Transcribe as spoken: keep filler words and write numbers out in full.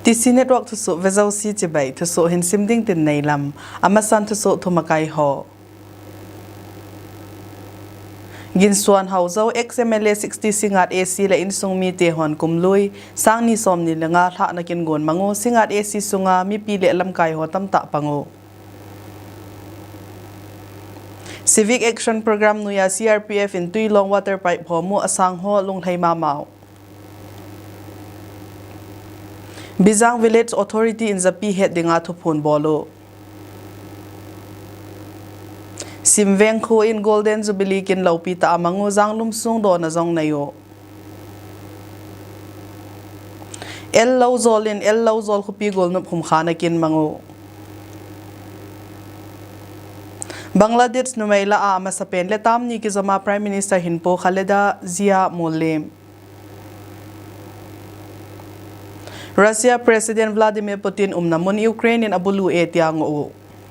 T C Network thusoh vejouse chibai, thusoh hin sim ding tin neilam. Amasan thusoh thumakai ho. Ginsuan Haojou, ex M L A sixty Singngat A C le insung mite hon kumlui, sang ni som ni le nga lhahna kin gon mangu, Singngat A C sunga mipi le lamkai ho tamtah pangu. Civic Action Program noiya C R P F in Tuilong water pipe ho mu, asang ho lunglhai mamau. Bijang Village Authority in japi het dinga thuphon bol u. Simveng kho in Golden Jubilee kin loupi tah a mangu, janglum sung dona jong nei u. El Loujol in El Loujol khopi golnop humkhana kin mangu. Bangladesh numei lah a amasapen le tam ni kijoma Prime Minister hinpo Khaleda Zia mulim. Russia President Vladimir Putin umna mun Ukraine in abulu e tia ngoh u.